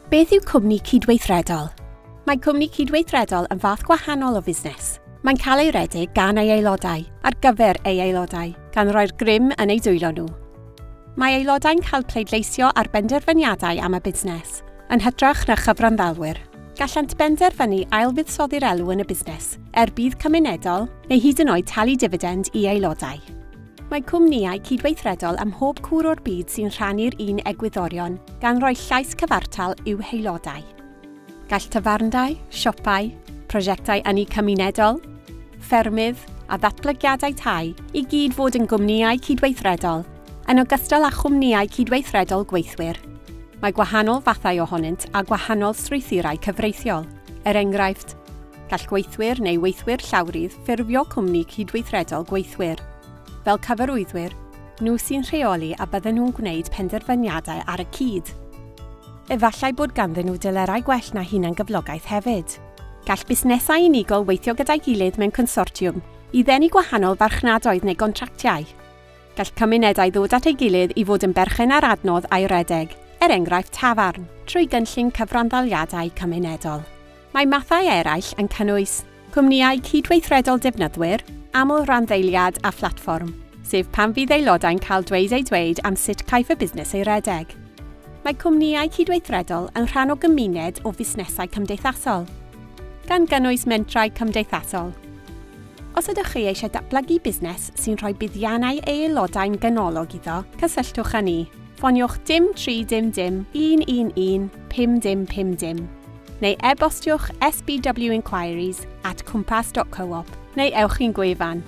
Beth yw cwmni cydweithredol? Mae cwmni cydweithredol yn fath gwahanol o fusnes. Mae'n cael ei redeg gan ei aelodau, ar gyfer ei aelodau, gan roi'r grym yn eu dwylo nhw. Mae aelodau'n cael pleidleisio ar benderfyniadau am y busnes, yn hytrach na chyfranddalwyr. Gallant benderfynu ailfuddsoddi'r elw yn y busnes, er budd cymunedol, neu hyd yn oed talu difidend i aelodau. Mae cwmnïau cydweithredol ym mhob cwr o'r byd sy'n rhannu'r un egwyddorion, gan roi llais cyfartal i'w haelodau. Gall tafarndai, siopau, prosiectau ynni cymunedol, ffermydd a ddatblygiadau tai i gyd fod yn gwmnïau cydweithredol, yn ogystal â chwmnïau cydweithredol gweithwyr. Mae gwahanol fathau ohonynt a gwahanol strwythurau cyfreithiol. Er enghraifft, gall gweithwyr neu weithwyr llawrydd ffurfio cwmni cydweithredol gweithwyr. Fel cyfarwyddwyr, nhw sy'n rheoli a bydden nhw'n gwneud penderfyniadau ar y cyd. Efallai bod ganddyn nhw delerau gwell na hunangyflogaeth hefyd. Gall busnesau unigol weithio gyda'i gilydd mewn consortiwm i ddenu gwahanol farchnadoedd neu gontractiau. Gall cymunedau ddod at ei gilydd i fod yn berchen ar adnodd a'i redeg, er enghraifft tafarn, trwy gynllun cyfranddaliadau cymunedol. Mae mathau eraill yn cynnwys cwmnïau cydweithredol defnyddwyr, aml randdeiliad a phlatfform, sef pan fydd aelodau'n cael dweud eu dweud am sut caiff y busnes ei redeg. Mae cwmnïau cydweithredol yn rhan o gymuned o fusnesau cymdeithasol, gan gynnwys mentrau cymdeithasol. Os ydych chi eisiau datblygu busnes sy'n rhoi buddiannau ei aelodau'n ganolog iddo, cysylltwch â ni. Ffoniwch 0 3 0 0 1 1 1 5 0 5 0 neu e-bostiwch sbwinquiries@cwmpas.coop neu ewch i'n gwefan.